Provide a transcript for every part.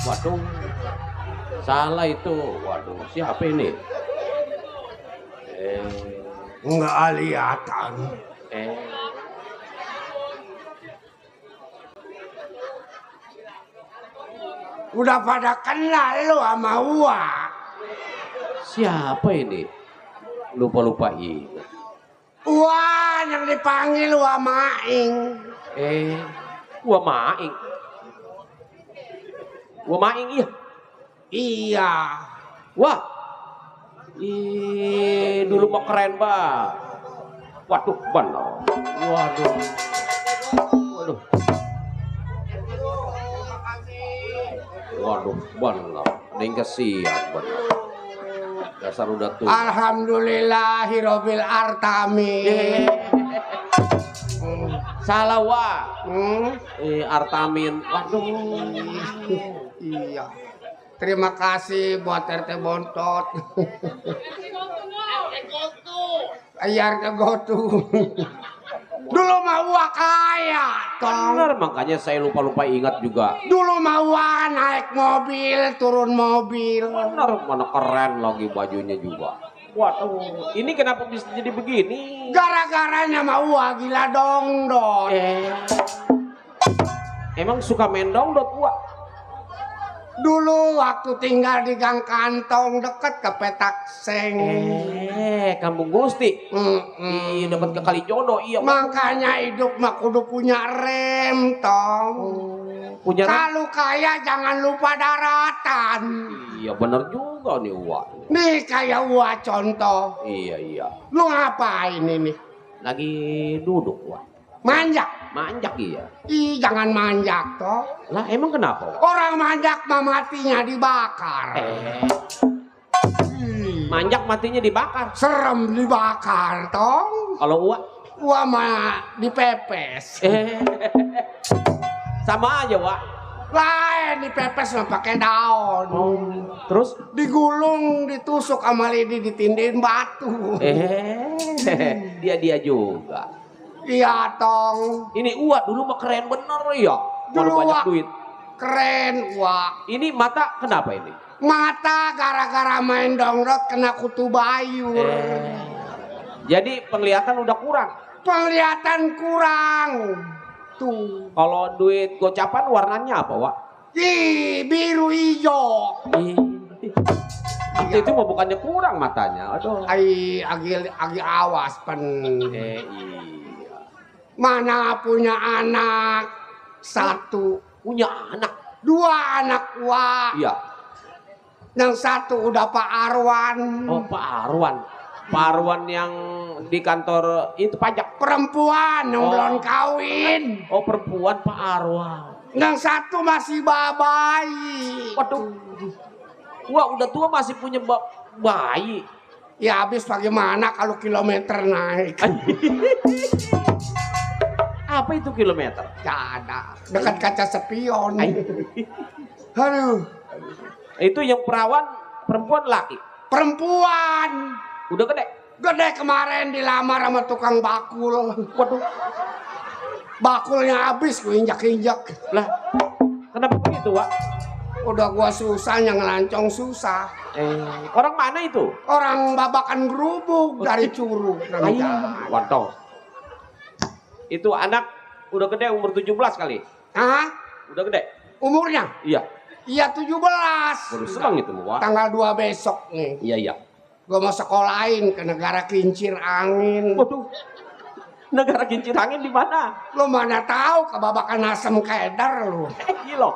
Waduh, salah itu. Waduh, siapa ini? Eh, Nggak kelihatan. eh, Udah pada kenal lu sama gua. siapa ini? Lupa-lupa ingat. Wah, yang dipanggil Wah Maing. Eh, gua maing. Gua maing iya. Iya. Wah, dulu mah keren banget. Waduh, benar. Waduh, waduh, waduh, benar. Neng kesian benar. Dasar udah tua. Alhamdulillahirobbil artamin. Salah wa. Hmm, Artamin. Waduh. iya. Terima kasih buat RT Bontot. Ayar ke gotu. Dulu mah gua kaya, tong. Benar, makanya saya lupa-lupa ingat juga. Dulu mah gua naik mobil, turun mobil. Benar, mana keren lagi bajunya juga. Waduh, ini kenapa bisa jadi begini? Gara-garanya mah gua gila dongdon. Emang suka main dongdot gua? Dulu waktu tinggal di Gang Kantong deket ke Petak Seng. Kampung Gusti. Iya, dapat ke Kalijodo, iya. Makanya hidup mah kudu punya rem, tong. Punya rem? Kalau kaya jangan lupa daratan. Iya, bener juga nih, Wak. Nih kayak gua contoh. Iya, iya. Lu ngapain ini? Lagi duduk, Wak. Manjak. Manjak iya. Ih, jangan manjak toh. Lah, emang kenapa, Wak? Orang manjak mah matinya dibakar. Manjak matinya dibakar. Serem dibakar, tong. Kalau Wak? Gua mah dipepes. Sama aja, Wak. Lain dipepes mah pakai daun. Terus? Digulung, ditusuk sama lidi, ditindihin batu. Dia juga. Iya, tong. Ini Uwa dulu mah keren bener ya. Kalau Dulu banyak Wak duit. keren, Wak. Ini mata kenapa ini? Mata gara-gara main dongdot kena kutu bayur. Jadi penglihatan udah kurang. Penglihatan kurang. Tuh. Kalau duit gocapan warnanya apa, Wak? Ih, biru hijau. Itu mah bukannya kurang matanya. Aduh. Agi awas pen. Iya. Mana punya anak satu, Punya anak. dua anak Wak. Iya. Yang satu udah Pak Arwan. Oh, Pak Arwan. Pak Arwan yang di kantor itu pajak. Perempuan yang Oh. belum kawin. Oh, perempuan Pak Arwan. Yang satu masih bayi. Waduh. Wah, udah tua masih punya bayi. Ya habis bagaimana kalau kilometer naik? Apa itu kilometer? Gak ada. Dekat kaca spion. Aduh. Itu yang perawan perempuan laki. Perempuan. Udah gede. Gede kemarin dilamar sama tukang bakul. Waduh. Bakulnya habis gue injak-injak. Lah, kenapa begitu, Wak? Udah gua susah yang ngelancong susah. Orang mana itu? Orang babakan gerubuk dari Curug. Waduh. Itu anak udah gede umur 17 kali. Hah? Udah gede. Umurnya? Iya. Iya 17. Baru senang itu, Wak. Tanggal 2 besok nih. Iya, iya. Gua mau sekolahin ke negara kincir angin. Waduh. Negara kincir angin di mana? Lu mana tahu ke babakan asem keder lu. Gila.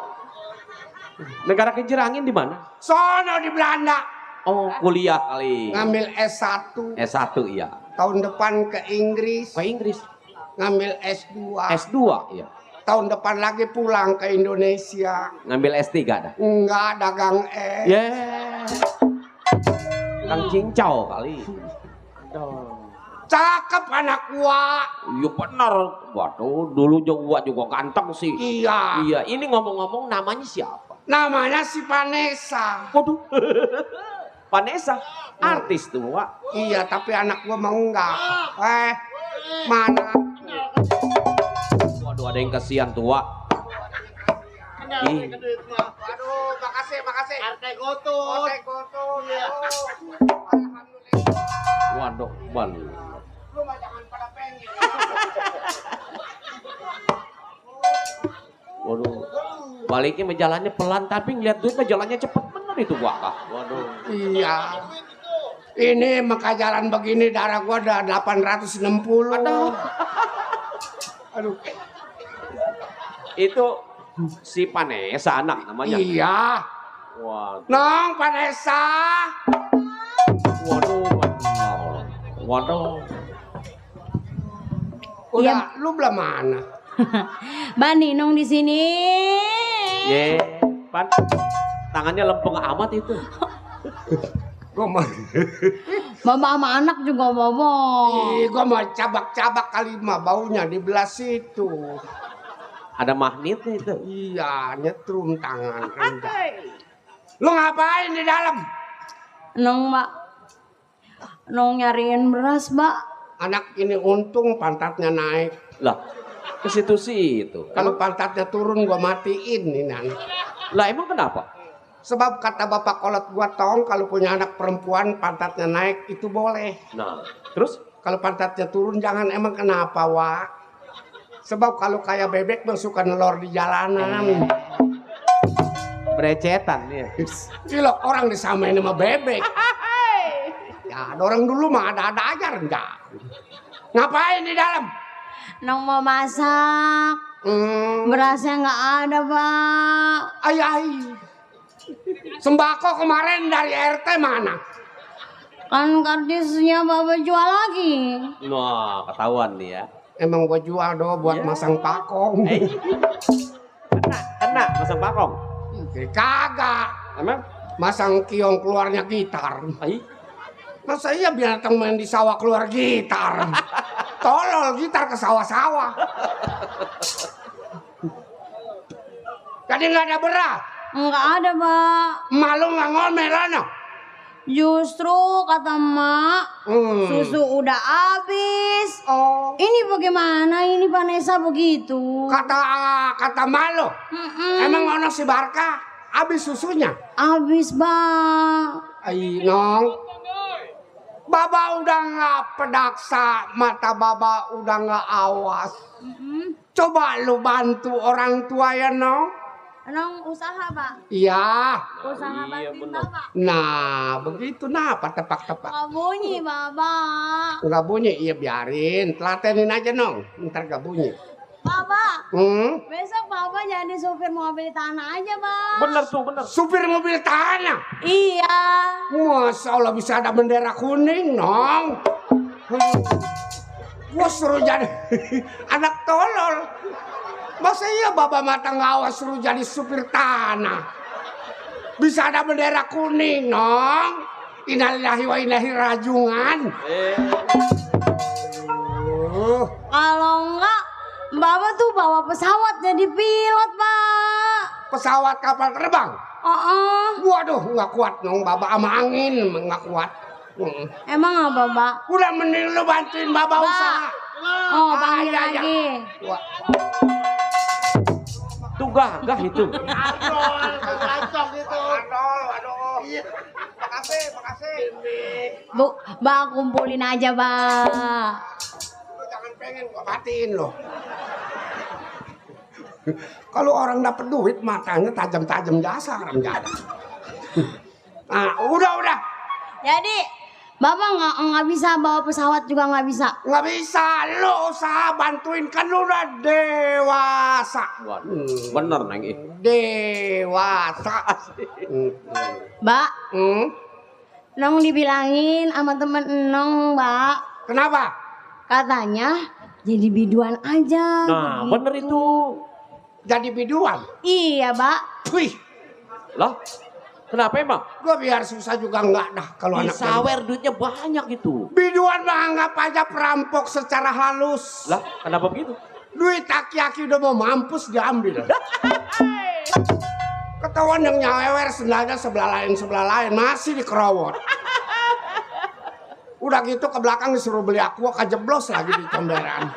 Negara kincir angin di mana? Sono di Belanda. Oh, kuliah kali. Ngambil S1. S1 iya. Tahun depan ke Inggris. Ke Inggris. Ngambil S2. S2 iya. Tahun depan lagi pulang ke Indonesia. Ngambil S3 dah. Enggak, dagang es. Kang cincau kali. Cakep anak gua. Iya benar. Waduh, dulu juga ganteng sih. Iya. Iya, ini ngomong-ngomong namanya siapa? Namanya si Vanessa. Waduh. Vanessa, artis tuh, Wak. Iya, tapi anak gua mau enggak. Mana? Waduh, ada yang kasihan tuh, Wak. Aduh, Otek gotut. Waduh, ban. Lu mah jangan pada pengen. Waduh. Baliknya mah jalannya pelan tapi ngeliat duit mah jalannya cepet bener itu gua kah. Waduh. Iya. Ini maka jalan begini darah gua udah 860. Aduh. Itu si Vanessa anak namanya. Iya. Waduh. Nong Vanessa. Waduh. Waduh. Udah, lu belah mana? Bani Nong di sini. Ye, Pan. Tangannya lempeng amat itu. Gua mah, Bapak sama anak juga bawa. gua mau cabak-cabak kali mah baunya di belah situ. Ada magnetnya itu. Iya, nyetrum tangan. Lu ngapain di dalam? Nong Mbak. Nong nyariin beras Mbak. Anak ini untung pantatnya naik. Lah, ke situ sih itu. Kalau pantatnya turun gua matiin nih nan. Lah emang kenapa? Sebab kata bapak kolot gua tong kalau punya anak perempuan pantatnya naik itu boleh. Nah, terus? Kalau pantatnya turun jangan, emang kenapa Wak? Sebab kalau kayak bebek mah suka nelor di jalanan. Berecetan ya. Gila orang disamain sama bebek. Ya ada orang dulu mah ada-ada aja rendah. Ngapain di dalam? Nong mau masak. Berasnya nggak ada Pak. Ay. Sembako kemarin dari RT mana? Kan kardusnya Bapak jual lagi. Wah, ketahuan nih ya. Emang gua jual do buat masang pakong. Kena masang pakong. Kagak. Emang? Masang kiong keluarnya gitar. Ai. Masa iya binatang main di sawah keluar gitar? Tolol gitar ke sawah-sawah. Jadi nggak ada beras. Nggak ada Pak. Malu nggak ngomel ano? Justru kata Mak, susu udah habis. Oh. Ini bagaimana ini Vanessa begitu? Kata malu. Emang ono si Barka habis susunya? Habis Bang. Ay nong. Baba udah nggak pedaksa, mata Baba udah nggak awas. Coba lu bantu orang tua ya nong. Nong usaha Pak. Iya. Usaha Iya, bantuin bener. Bapak. Nah begitu nah tepak-tepak. Nggak bunyi Bapak. Nggak bunyi, iya biarin. Telatenin aja nong, ntar gak bunyi. Bapak, Hmm? besok Bapak jadi supir mobil tanah aja Pak. Bener tuh, bener. Supir mobil tanah. Iya. Masya Allah bisa ada bendera kuning nong. Gua suruh jadi anak tolol. Masa iya Bapak mata ngawas suruh jadi supir tanah. Bisa ada bendera kuning nong. Innalillahi wa inna ilaihi rajiun. Kalau enggak, Bapak tuh bawa pesawat jadi pilot Pak. Pesawat kapal terbang. Waduh nggak kuat nong Bapak sama angin nggak kuat. Emang apa Pak? Udah mending lu bantuin Bapak usaha. Oh panggil iya. lagi. Wah. Tuh gagah itu. Bu, Bang kumpulin aja Pak. Lu jangan pengen gua matiin loh. Kalau orang dapat duit matanya tajam-tajam jasa orang jalan. Nah, udah. Jadi Bapak nggak bisa bawa pesawat juga nggak bisa. Nggak bisa, lu usaha bantuin kan lu udah dewasa. Waduh, bener neng. Dewasa. Mbak, Hmm? Nong dibilangin sama temen Nong Mbak. Kenapa? Katanya jadi biduan aja. Nah, begitu. bener itu. Jadi biduan. Iya Mbak. Wih, Lah, kenapa emang? gua biar susah juga enggak dah kalau Di anak sawer duitnya banyak itu. biduan mah anggap aja perampok secara halus. Lah, kenapa begitu? Duit aki-aki udah mau mampus diambil. Ketahuan yang nyawer sendalnya sebelah lain masih dikerowot. Udah gitu ke belakang disuruh beli aqua kejeblos lagi di comberan.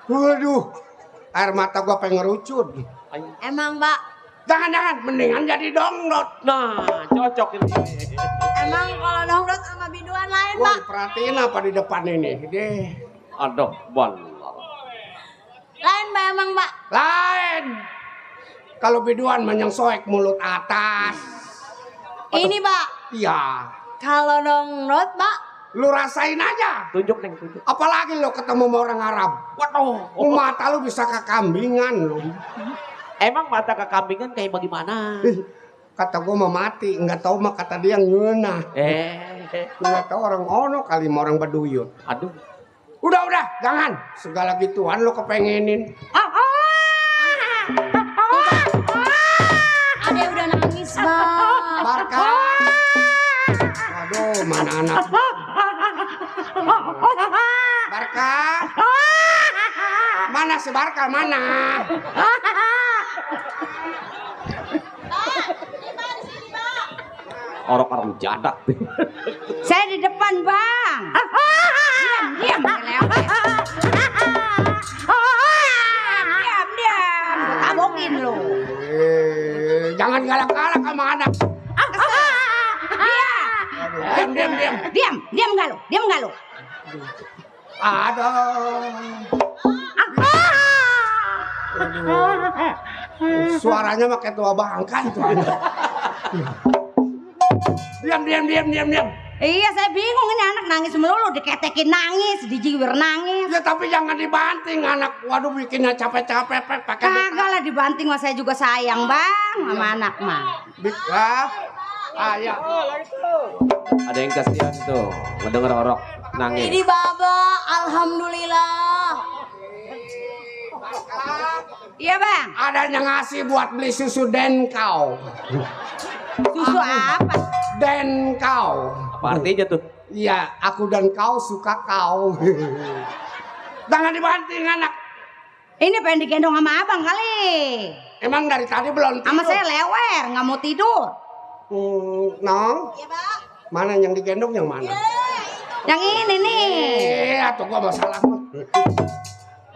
Waduh, air mata gua pengen ngerucut. Emang Mbak Jangan-jangan mendingan jadi dongdot. Nah, cocok ini. Emang kalau dongdot sama biduan lain, Woi, Pak? perhatiin apa di depan ini? Deh. Aduh, bal. Lain, Pak, emang, Pak. Lain. Kalau biduan menyang soek mulut atas. Ini, Pak. Iya. Kalau dongdot, Pak. Lu rasain aja. Tunjuk neng, tunjuk. Apalagi lo ketemu sama orang Arab. Waduh. Mata lu bisa kekambingan lu. Emang mata kekambingan kayak bagaimana? Kata gua mau mati, nggak tahu mah kata dia ngeunah. Nggak tahu orang ono kali mau orang Baduyut. Aduh. Udah, jangan. Segala gituan lo kepengenin. Ade udah nangis, Bang. Barka. Aduh, mana anak? Barka. Mana si Barka, mana? Orang jadak. Saya di depan, Bang. Diam, ngelewet. Diam. Tabokin lu. Jangan galak-galak sama anak. Diam enggak lu? Aduh. Suaranya pakai tua bangka itu. Diam. Iya, saya bingung ini anak nangis melulu, diketekin nangis, dijiwir nangis. Ya tapi jangan dibanting anak. Waduh bikinnya capek-capek pakai Kagak lah dibanting, mah saya juga sayang, Bang, sama anak mah. Ayah. Ada yang kasihan tuh, mendengar orok nangis. Ini Baba, alhamdulillah. Iya, Bang. Ada yang ngasih buat beli susu Denkau. Susu apa? Denkau. Apa artinya tuh? Iya, aku dan kau suka kau. Jangan dibanting anak. Ini pengen digendong sama abang kali. Emang dari tadi belum tidur? Sama saya lewer, nggak mau tidur. Nong. Iya, Bang. Mana yang digendong yang mana? Yang ini nih. Atau gua masalah.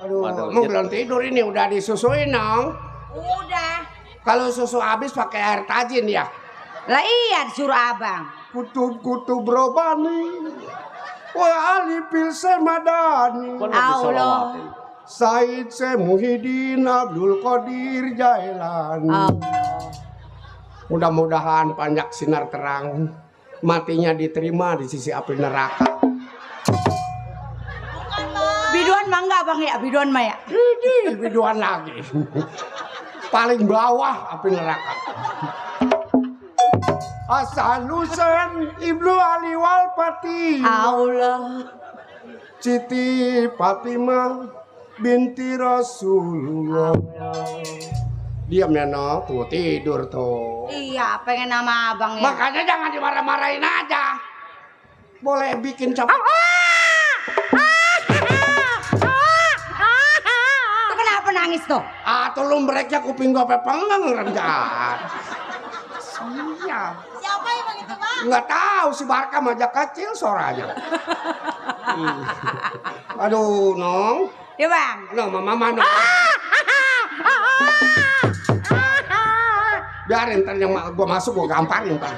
Aduh, Waduh, mau belum tidur ini udah disusuin, Nong. Udah. Kalau susu habis pakai air tajin ya. Lah iya disuruh abang. Kutub robani. Wa ali pil semadani. Allah. Said Muhyiddin Abdul Qadir Jailani. Mudah-mudahan panjang sinar terang, matinya diterima di sisi api neraka. Biduan mah enggak, Bang ya? Biduan mah ya? Ini biduan lagi. Paling bawah api neraka. Hasan Husain Ibnu Ali wal Fatih. Allah. Siti Fatimah binti Rasulullah. Diam ya, no, tuh tidur tuh. Iya, pengen nama abang ya. Makanya jangan dimarah-marahin aja. Boleh bikin capek. Itu kenapa nangis tuh? Tuh lumbreknya kuping gue pepengeng renjat. Iya. Siapa yang begitu, Bang? Nggak tahu si Barka majak kecil suaranya. Aduh, Nong. Ya, Bang. No, mama Nong. Biarin ntar yang gua masuk gua gamparin ntar.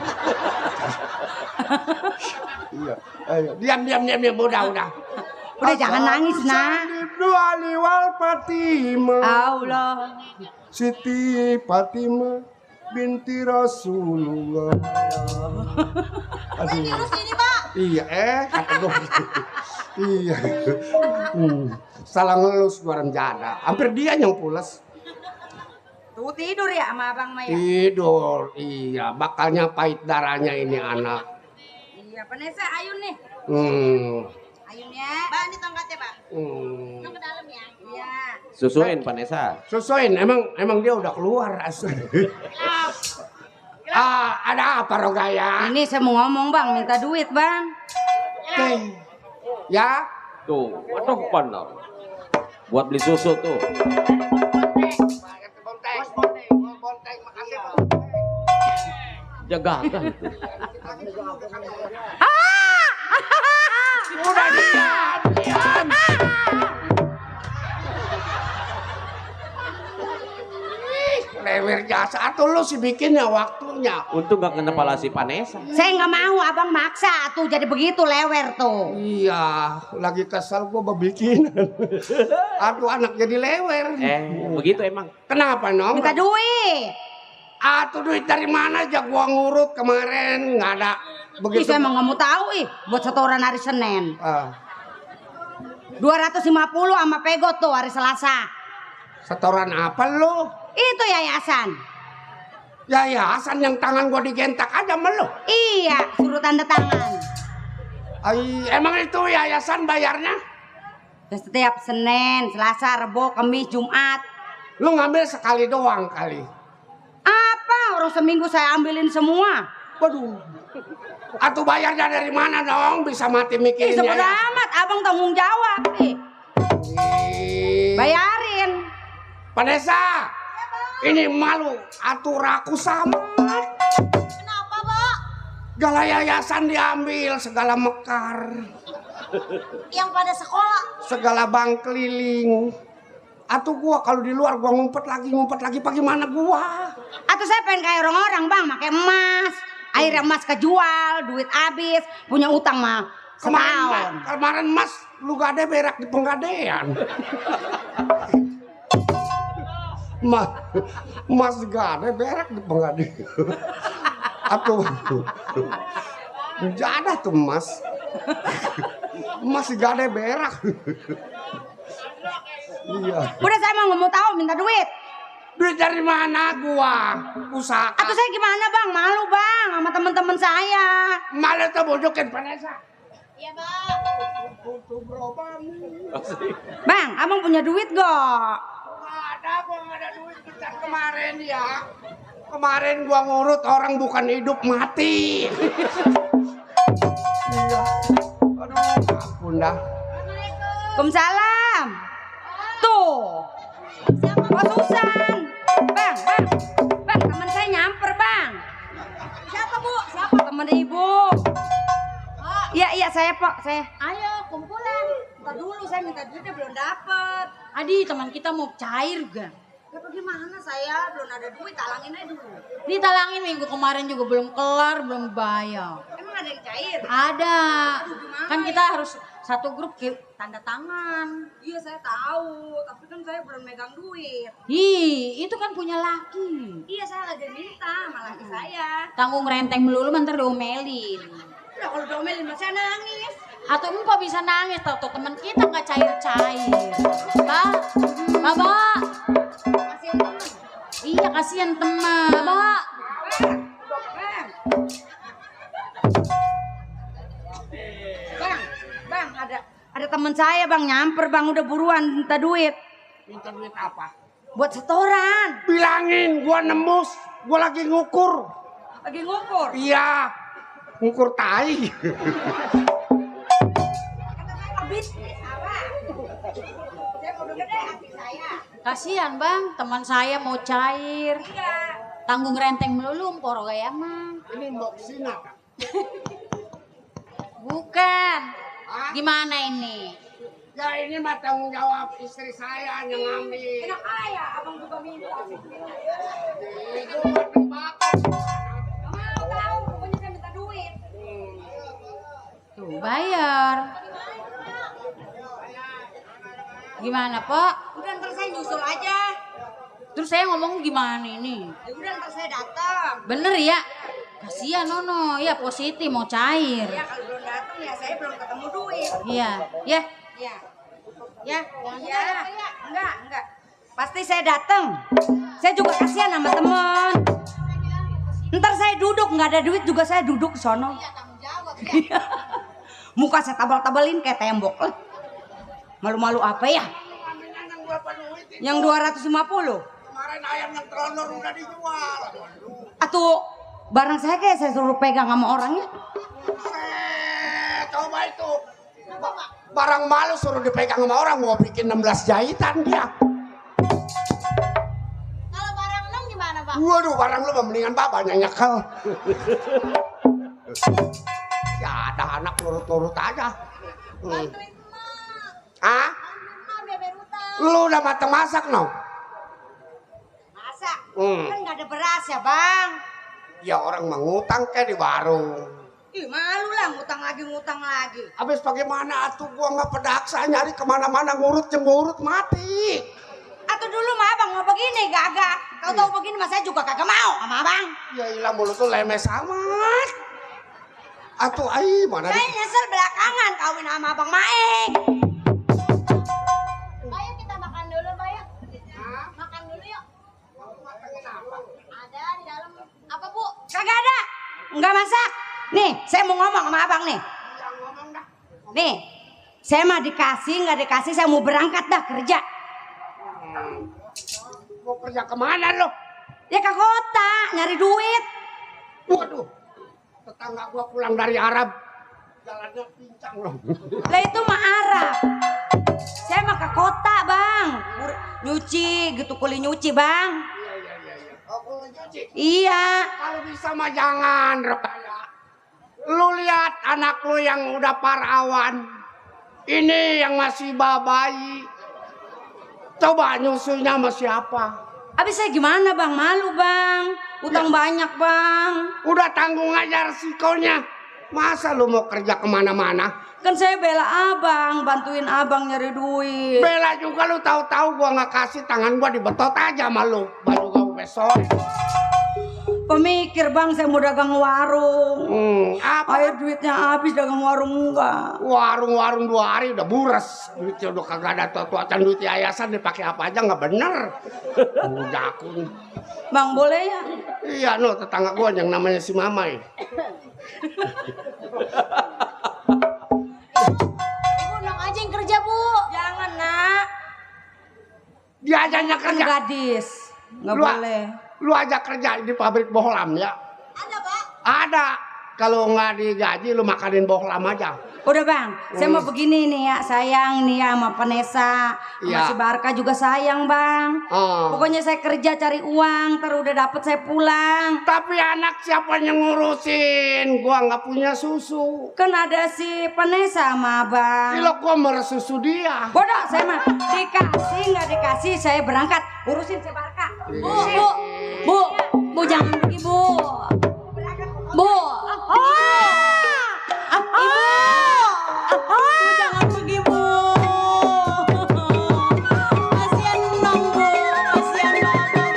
Iya. Ayo, diam. Udah. Udah jangan nangis, Nak. Ibnu Ali wal Fatimah. Allah. Siti Fatimah binti Rasulullah. Aduh. Sini, Pak. Iya, kata gua. Iya. Salah ngelus gua renjada. Hampir dia yang pules. Tuh tidur ya sama abang Maya. Tidur, iya. Bakalnya pahit darahnya ini anak. Iya, Vanessa, Ayun nih. Ayun ya. Bang, ini tongkatnya, Bang. Ke dalam ya. Iya. Susuin Vanessa. Susuin, emang dia udah keluar. Ada apa Rogaya? Ini saya mau ngomong, Bang, minta duit, Bang. Ya? Tuh, waduh benar. Buat beli susu tuh. Jaga itu. Udah diam. Lewe bayar jasa atau lu sih bikinnya waktunya. Untung gak kena kepala si Vanessa. Saya nggak mau, abang maksa tuh jadi begitu lewer tuh. Iya, lagi kesel gua berbikinan. Aduh anak jadi lewer. Begitu emang. Kenapa Nong? Minta duit. Tuh duit dari mana aja gua ngurut kemarin nggak ada. Ih, Begitu. saya emang nggak mau tahu buat setoran hari Senin. 250 sama pegot tuh hari Selasa. Setoran apa lu? Itu yayasan. Yayasan yang tangan gua digentak aja sama lu. Iya, suruh tanda tangan. Emang itu yayasan bayarnya? Ya, setiap Senin, Selasa, Rebo, Kamis, Jumat. Lu ngambil sekali doang kali. Apa? Orang seminggu saya ambilin semua. Waduh. Atuh bayarnya dari mana dong? Bisa mati mikirin Sebodo yayasan. amat, abang tanggung jawab. Bayarin. Vanessa, ini malu. Atuh raku sama. Kenapa, Pak? Segala yayasan diambil, segala mekar, Yang pada sekolah. segala bank keliling. Atuh gua kalau di luar gua ngumpet lagi, bagaimana gua? Atau saya pengen kayak orang-orang, Bang, pakai emas. Akhirnya emas kejual, duit habis, punya utang mah setahun. Kemarin Mas, lu gak ada berak di penggadean. Mas gak ada berak di penggadean. Atuh, gak ada tuh Mas. Mas gak ada berak. Iya. Udah saya mau tahu, minta duit. Duit dari mana gua? Usaha. Atau saya gimana, Bang? Malu, Bang, sama teman-teman saya. Malah tuh bojokin Vanessa. Iya, Bang. Bang, abang punya duit gak? Gua nggak ada duit besar kemarin ya. Kemarin gua ngurut orang bukan hidup mati. Iya. Aduh, ampun dah. Waalaikumsalam. Tuh. Pak Susan. Bang, teman saya nyamper, Bang. Siapa, Bu? Siapa? Teman Ibu. Iya, saya, Pak. Saya. Ayo, kumpulan. Ntar dulu, saya minta duitnya belum dapet. Adi, teman kita mau cair gak? Ya bagaimana saya? Belum ada duit, talangin aja dulu. Ditalangin minggu kemarin juga belum kelar, belum bayar. Emang ada yang cair? Ada. Aduh, gimana Kan ya? kita harus satu grup tanda tangan. Iya, saya tahu. Tapi kan saya belum megang duit. Itu kan punya laki. Iya, saya lagi minta sama laki saya. Tanggung renteng melulu ntar diomelin. Udah kalau diomelin mah saya nangis. Atau empok bisa nangis tau teman kita nggak cair-cair. Mbak. Kasihan temen. Iya kasihan teman. Mbak. Bang, ada teman saya, Bang, nyamper, Bang, udah buruan minta duit. Minta duit apa? Buat setoran. Bilangin gua nembus, gua lagi ngukur. Lagi ngukur. Iya. Ngukur tai. Bisnis apa? Saya udah gede hati saya. Kasihan bang, teman saya mau cair. Iya. Tanggung renteng melulu mporo gaya mah. Ini mbok Sina. Bukan. Gimana ini? Ya ini mah tanggung jawab istri saya yang ngambil. Enak aja, abang juga minta. Itu buat tembakan. Mau tahu, pokoknya saya minta duit. Tuh bayar. Gimana Pak? Udah ntar saya nyusul aja. Terus saya ngomong gimana ini? Ya udah ntar saya datang. Bener ya? Kasihan Nono, ya positif mau cair. Ya kalau belum datang ya saya belum ketemu duit. Iya, ya. Ya. Ya, iya. Enggak. Pasti saya datang. Saya juga kasihan sama temen. Ntar saya duduk, nggak ada duit juga saya duduk sono. Iya, tanggung jawab ya. Muka saya tabal-tabalin kayak tembok. Malu-malu apa ya? Yang 250. Kemarin ayam yang telur udah dijual. Atuh barang saya kayak saya suruh pegang sama orangnya. Coba itu. Barang malu suruh dipegang sama orang, mau bikin 16 jahitan dia. Kalau barang enam gimana Pak? Waduh, barang lu mah mendingan bapaknya nyekel. Ya ada anak nurut-nurut aja. Ah? Lu udah mateng masak no? Masa? Kan nggak ada beras ya bang. Ya orang mengutang kayak di warung. Ih malu lah ngutang lagi. Habis bagaimana atuh gua nggak pedaksa nyari kemana-mana ngurut mati. Atau dulu mah abang mau begini gagak. Kau tahu begini mas saya juga kagak mau sama abang. Ya ilah mulut tuh lemes amat. Atuh ai mana Saya nyesel belakangan kawin sama abang Maeng. Ayo kita makan dulu, Bayu. Makan dulu yuk. Ada di dalam. Apa, Bu? Kagak ada. Enggak masak. Nih, saya mau ngomong sama abang nih. Nih, saya mah dikasih, nggak dikasih, saya mau berangkat dah kerja. mau kerja kemana lo? Ya ke kota, nyari duit. Waduh, tetangga gua pulang dari Arab, jalannya pincang loh. Lah itu mah Arab. Saya mah ke kota bang, nyuci gitu, kuli nyuci bang. Iya. Oh, kalau cuci. Iya. Kalau bisa mah jangan, Rekaya. Lu lihat anak lu yang udah parawan. Ini yang masih bayi. Coba nyusunya sama siapa? Habis saya gimana bang? Malu bang. Utang banyak bang. Udah tanggung aja resikonya. Masa lu mau kerja kemana-mana? Kan saya bela abang, bantuin abang nyari duit. Bela juga lu tahu-tahu gua nggak kasih, tangan gua dibetot aja sama lu. Baru gua besok. Pemikir bang, saya mau dagang warung. Apa? Ayo duitnya habis dagang warung enggak. Warung 2 hari udah buras. Duitnya udah kagak ada tuan duit yayasan dipakai apa aja nggak bener. Udah aku. Bang boleh ya? Iya no, tetangga gua yang namanya si Mamai. Ibu nong aja yang kerja, Bu. Jangan nak. Dia aja Kan kerja. gadis. Nggak Lu- boleh. Lu aja kerja di pabrik bohlam ya? Ada, Pak. Ada. Kalau nggak digaji lu makanin bohlam aja. Udah bang, saya mau begini nih ya, sayang nih ya sama Vanessa, sama Iya. si Barka juga sayang bang. Oh. Pokoknya saya kerja cari uang, ntar udah dapet saya pulang. Tapi anak siapa yang ngurusin? Gua nggak punya susu. Kan ada si Vanessa sama abang. Kalau gua meresusu dia. Bodoh, saya mah dikasih nggak dikasih saya berangkat urusin si Barka. Bu, jangan pergi bu. Bu, Ibu, jangan pergi bu. Kasihan nong bu, kasihan bapak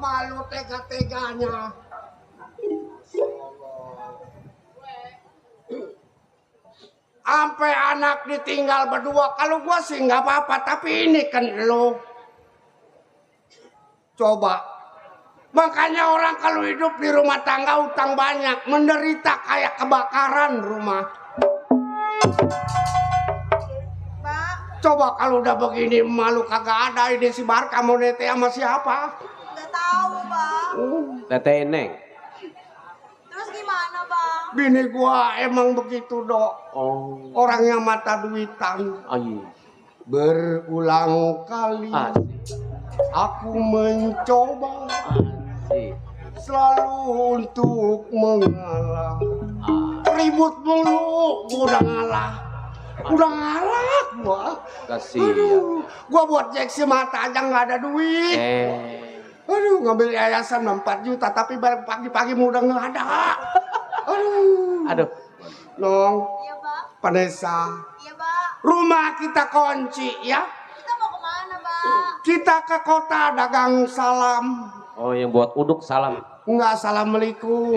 Malu tega-teganya. Sampai anak ditinggal berdua. Kalau gua sih nggak apa-apa, tapi ini kan lo. Coba. Makanya orang kalau hidup di rumah tangga utang banyak, menderita kayak kebakaran rumah. Coba kalau udah begini malu kagak ada, ini si Barka mau nete sama siapa? Nggak tahu bang. Teteh Neng. Terus gimana bang? Bini gua emang begitu dok. Oh. Orangnya mata duitan. Ayo. Berulang kali Asik. aku mencoba Asik. selalu untuk mengalah. Ribut mulu, gua udah ngalah. Udah ngalah gua. Kasihan. Aduh, gua buat jeksi mata aja nggak ada duit. Aduh, ngambil yayasan 4 juta tapi balik pagi-pagi udah nggak ada. Aduh. Nong, Iya, Pak. Vanessa, Iya, Pak. rumah kita kunci ya. Kita mau kemana, Pak? Kita ke kota dagang salam. Oh, yang buat uduk salam. Enggak, assalamualaikum.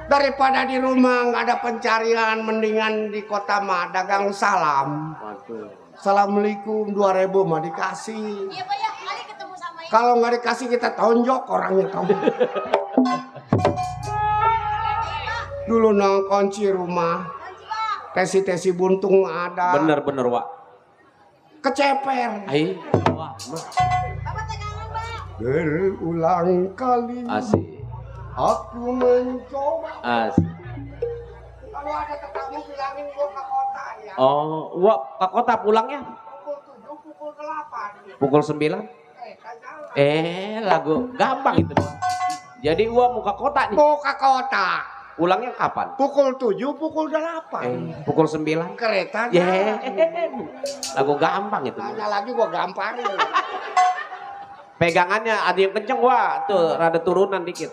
Daripada di rumah nggak ada pencarian, mendingan di kota mah dagang salam. Waduh. Assalamualaikum, 2.000 mah dikasih. Iya, Pak ya. Kali ketemu sama Ibu. Kalau nggak dikasih kita tonjok orangnya kamu. Dulu nong kunci rumah. Tesi-tesi buntung ada. Bener Wak. Keceper. Ai. Wah. Berulang kali Asik. aku mencoba. Asik. Kalau ada tetamu bilangin gua ke kota ya. Oh, Wak ke kota pulangnya Pukul 7, pukul 8. pukul 9. Kan jalan. Lagu gampang itu. Jadi Wak mau ke kota nih. Mau ke kota. Pulangnya kapan? Pukul 7, pukul 8. Pukul 9. Kereta Ya. jalan. Lagu gampang itu. Tanya lagi gua gamparin. Pegangannya ada yang kenceng Wak. Tuh rada turunan dikit.